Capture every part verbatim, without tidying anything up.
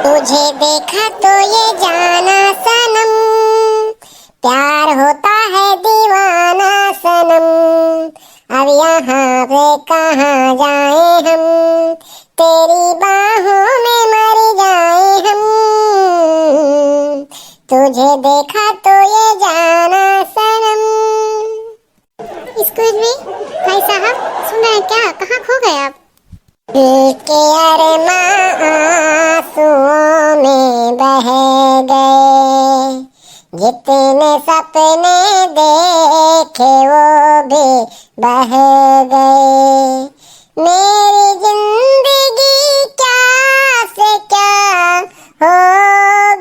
तुझे देखा तो ये जाना सनम, प्यार होता है दीवाना सनम, अब यहाँ से कहाँ जाए हम, तेरी बाहों में मर जाए हम, तुझे देखा तो ये जाना सनम। Excuse me, भाई साहब, सुन रहे हैं क्या? कहाँ खो गए आप? दिल के अरमां आंसुओं में बह गए, जितने सपने देखे वो भी बह गए। मेरी जिंदगी क्या से क्या हो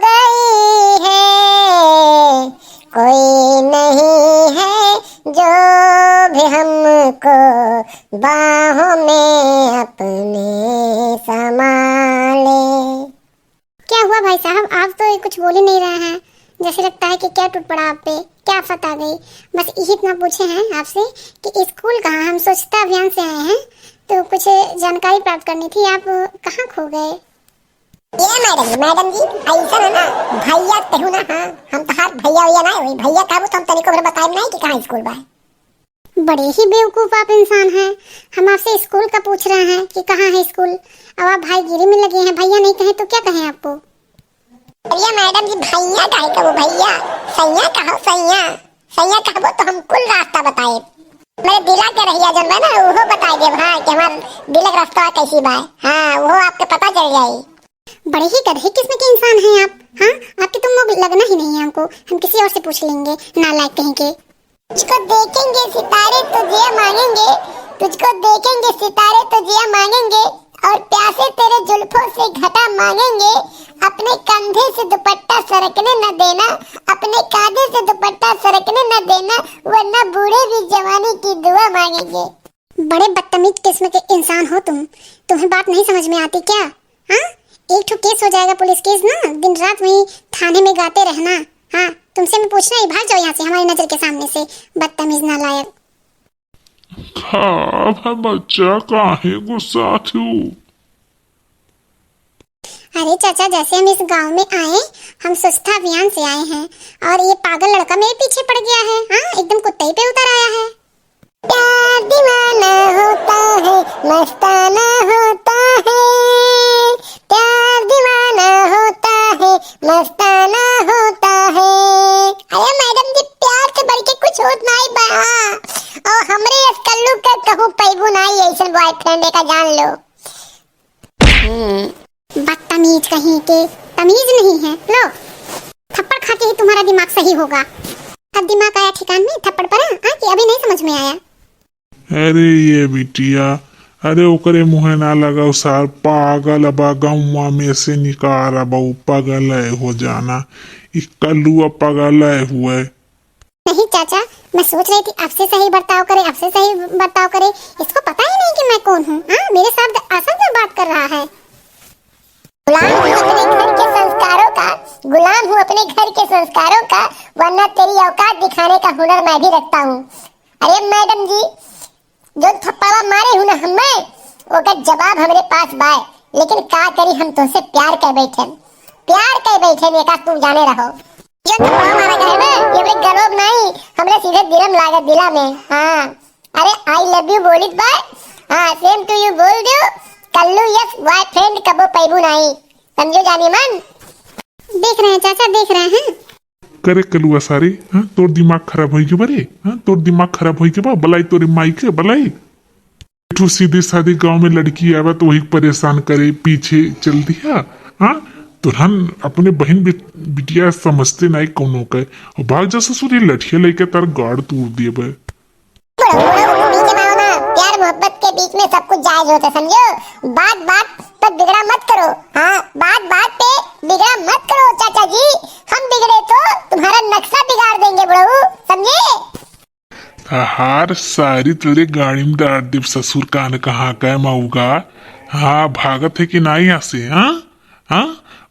गई है, कोई नहीं है जो भी हमको बाहों में अपने समा ले। क्या हुआ भाई साहब, आप तो ये कुछ बोल ही नहीं रहे हैं, जैसे लगता है कि क्या टूट पड़ा आप पे, क्या आफत आ गई। बस यही इतना पूछे हैं आपसे कि स्कूल कहाँ, हम स्वच्छता अभियान से आए हैं, तो कुछ जानकारी प्राप्त करनी थी, आप कहाँ खो गए? ए मैडम, मैडम जी, ऐसा है ना, भैया कहू ना, हाँ, हम तोहार भैया वैया ना होई, भैया कहबू तो हम तनिको भर बताएब नहीं कि कहाँ स्कूल बा। बड़े ही बेवकूफ आप इंसान हैं। हम आपसे स्कूल का पूछ रहे हैं कि कहाँ है स्कूल, अब आप भाईगिरी में लगे हैं। भैया नहीं कहें तो क्या कहें आपको? भैया मैडम जी, भैया काहे कहबो भैया, सैया कहो सैया, सैया कहबो तो हम कुल रास्ता बताएब। मेरे दिला के रहिया जन बा ना, उहो बताइ देब, हाँ, कि हमार दिल के रास्ता कैसी बा, हाँ, उहो आपके पता चल जाई। बड़े ही गधे किस्म के इंसान हैं आप। हाँ, आपके तो मुंह लगना ही नहीं है हमको, हम किसी और से पूछ लेंगे, नालायक कहीं के। तुझको देखेंगे सितारे तो जिया मांगेंगे, तुझको देखेंगे सितारे तो जिया मांगेंगे, और प्यासे तेरे जुल्फों से घटा मांगेंगे, अपने कंधे से दुपट्टा सरकने न देना, अपने कांधे से दुपट्टा सरकने न देना, वरना बूढ़े भी जवानी की दुआ मांगेंगे। बड़े बदतमीज किस्म के इंसान हो तुम, तुम्हें बात नहीं समझ में आती क्या? हाँ, एक ठो केस हो जाएगा, पुलिस केस ना, दिन रात वहीं थाने में गाते रहना। हाँ, तुमसे मैं पूछना ही, भाग जाओ यहाँ से, हमारी नजर के सामने से, बदतमीज नालायक। का भा बच्चा, काहे गुस्सात हो? अरे चाचा, जैसे हम इस गांव में आए, हम स्वच्छता अभियान से आए हैं और ये पागल लड़का मेरे पीछे पड़ गया है। हाँ, एकदम कुत्ते ही पे उतर आया है। प्यार दीवाना होता है, मस्ताना होता है, प्यार दीवाना होता है, मस्ताना होता है। अरे मैडम जी, प्यार से बढ़ के कुछ होत नाई बा। और हमरे अस कल्लू के कहूँ पैबू नाई, ऐसन बॉयफ्रेंड का जान लो। हम्म। बदतमीज कहीं के, तमीज नहीं है। लो, थप्पड़ खा के ही तुम्हारा दिमाग सही होगा। अब दिमाग आया ठिकान में, थप्पड़ पड़ा, हाँ, कि अभी नहीं समझ में आया? अरे ये बिटिया, अरे ओकरे मुँहे ना लगाओ सार, पागल बा, गौवा में से निकारा बा, उ पागल है हो जाना, ई कलुआ पागल है हुए। नहीं चाचा, मैं सोच रही थी आपसे सही बर्ताव करे, आपसे सही बर्ताव करे। इसको पता ही नहीं कि मैं कौन हूँ। हाँ, मेरे साथ असभ्य बात कर रहा है। गुलाम हूँ अपने घर के संस्कारों का, गुलाम हूँ अपने घर के संस्कारों का, वरना तेरी औकात दिखाने का हुनर मैं भी रखता हूँ। अरे मैडम जी, जो थप्पड़वा मारे हूँ ना हमें, ओकर जवाब हमरे पास बाय, लेकिन का करी, हम तोसे प्यार कर बैठे, प्यार कर बैठे, एका तू जाने रहो। जो थप्पड़वा मारा गए ना, ये बड़े गलोब नहीं, हमरे सीधे दिलम लागत दिला में। हाँ, अरे I love you बोलित बाय, हाँ, same to you बोल दियो, कल्लू यस बॉयफ्रेंड कबो पैबू नहीं, समझो जानी मन। देख रहे हैं चाचा, देख रहे हैं। करे कलुआ सारे, हाँ, तोर दिमाग खराब होई के बा रे, हाँ, तोर दिमाग खराब होई के बा, बलाई तोरे माई के, बलाई। एक ठो सीधी सादी गांव में लड़की आवा तो वही परेशान करे, पीछे चल दिया, हाँ, तोरहन अपने बहिन बे-, बिटिया समझते नाई कौनो के, और भाग जा ससुर, ये लठिया लेके तार गाड़ तोड़ दिए बे। बुढ़ऊ, बुढ़ऊ, बीच में आओ ना। प्यार मोहब्बत के बीच में सब कुछ जायज होता है, समझो? बात बात पर बिगड़ा मत करो। हाँ, बात बात पे बिगड़ा मत करो चाचा जी। हम बिगड़े तो तुम्हारा नक्शा बिगाड़ देंगे बुढ़ऊ, समझे? तहार सारी तोरे गाड़ी में डाल देब ससुर कान कहाँ का है मऊगा। हाँ, भागत है कि नाई यहाँ से, हाँ? हाँ,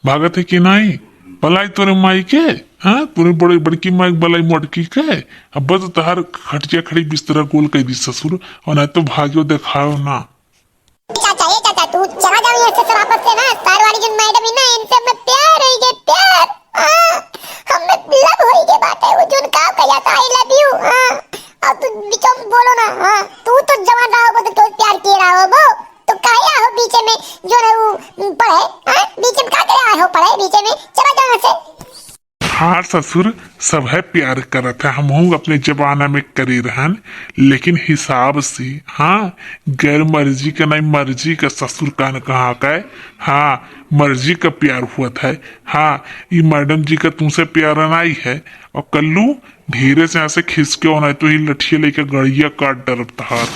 भागत है कि नाई? बलाई तोरे माई के, हाँ, तोरे बड़े बड़की माई के बलाई मोटकी के। अब बस तहार खटिया खड़ी बिस्तरा गोल कर दी ससुर, और ना तो भाग्यो देखाओ ना। ए चाचा, ए चाचा, तू चला जाओ यहाँ से सराफत से ना, तार वाली जो मैडम है ना, इनसे हमें प्यार होई गे, प्यार। हाँ, हमें लव होई गे बाटे, वो जोन का कहा था, "I love you", हाँ। और तू बीचों में बोलो ना, हाँ, तू तो जवान रहा होगो तो क्यों प्यार किए रहा होगो, तो काहे आहो बीचे में जो है वो पढ़े, हाँ, बीचे में का करे आहो पढ़े, बीचे में चला जाओ यहाँ से। हाँ ससुर, सबहे प्यार करत है, हमहू अपने जमाना में करे रहन, लेकिन हिसाब से। हाँ, गैर मर्जी का नहीं, मर्जी का ससुर कान कहाँ का है। हाँ, मर्जी का प्यार हुआ था। हाँ, ई मैडम जी का तुमसे प्यार नहीं है। और कल्लू, धीरे से यहाँ से खिसके हो, नहीं तो ही लठिया लेके गड़िया काट डरब तहार।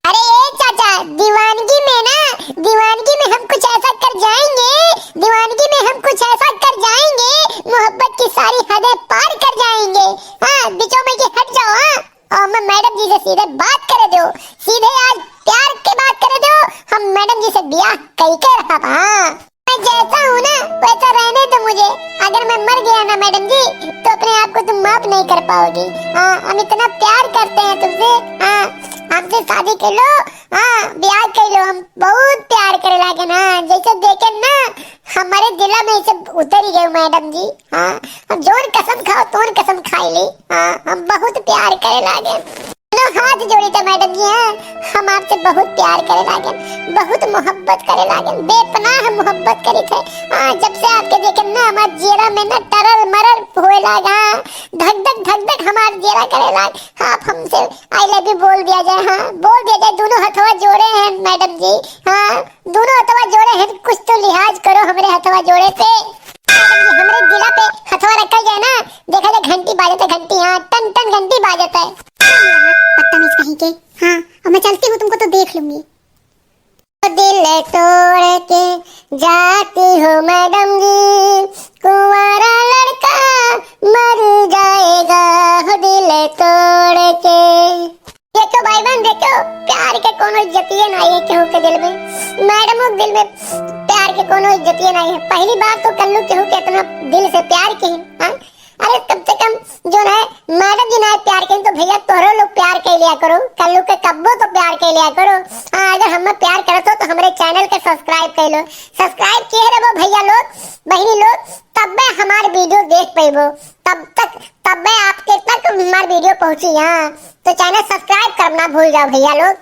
अरे ए चाचा, दीवानगी में ना, दीवानगी में हम कुछ ऐसा कर जाएंगे, दीवानगी में हम कुछ ऐसा कर जाएंगे, मोहब्बत की सारी हदें पार कर जाएंगे। हाँ, बिचो में के हट जाओ, हाँ। और मैं मैडम जी से सीधे बात करे दो, सीधे आज प्यार के बात करे दो, हम मैडम जी से ब्याह कई के रहब, हाँ। मैं जैसा हूँ ना, वैसा रहने दो मुझे। अगर मैं मर गया ना मैडम जी, तो अपने आप को तुम माफ नहीं कर पाओगी। हाँ, हम इतना प्यार करते हैं तुमसे। हाँ, हमसे शादी कर लो। हाँ, ब्याह कर लो। हम बहुत प्यार करे लागे ना, जैसे देखे ना, हमारे दिल में से उतर ही गए मैडम जी। हाँ, हम जोन कसम खाओ, तोन कसम खाई ली। हाँ, हम बहुत प्यार करे लागे। लो हाथ जोड़ी था मैडम जी, हाँ, हम आपसे बहुत प्यार करे लागेन, बहुत मोहब्बत करे लागेन, बेपनाह मोहब्बत करी थे। हाँ, जब से आपके देखे ना, हमार जियरा में ना टरर मरर होए लाग, हाँ, धक धक धक धक हमार जियरा करे लाग। हाँ, आप हमसे "I love you" बोल दिया जाए, हाँ, बोल दिया जाए, दोनों हथवा जोड़े हैं मैडम जी, हाँ, दोनों हथवा जोड़े हैं, कुछ तो लिहाज करो हमरे हथवा जोड़े पे। मैडम जी, हमरे दिला पे हथवा रखल जाए ना, देखा जाए घंटी बाजत है, घंटी, हाँ, टन टन घंटी बाजत है। बदतमीज कहीं के। हाँ, अब मैं चलती हूँ, तुमको तो देख लूंगी। दिल तोड़ के जाती हो मैडम जी, कुंवारा लड़का मर जाएगा हो दिल तोड़ के। देखो भाई बहन, देखो, प्यार के कोनो इज्जतिये नाई है केहू के दिल में। मैडमों के दिल में प्यार के कोनो इज्जतिये नाई है। पहली बात तो कल्लू केहू के इतना दिल से प्यार की, हाँ? अरे कम से कम जो है मैडम जी ना प्यार करें तो भैया तोहरो लोग प्यार कर लिया करो, कल्लू के कब्बो तो प्यार कर लिया करो। हाँ, अगर हमें प्यार करत हो तो हमारे चैनल के सब्सक्राइब कर लो, सब्सक्राइब किए रहो भैया लोग, बहनी लोग, तब मैं हमारे वीडियो देख पेबो, तब तक, तब मैं आपके तक हमारे वीडियो पहुँची। हाँ, तो चैनल सब्सक्राइब करना भूल जाओ भैया लोग।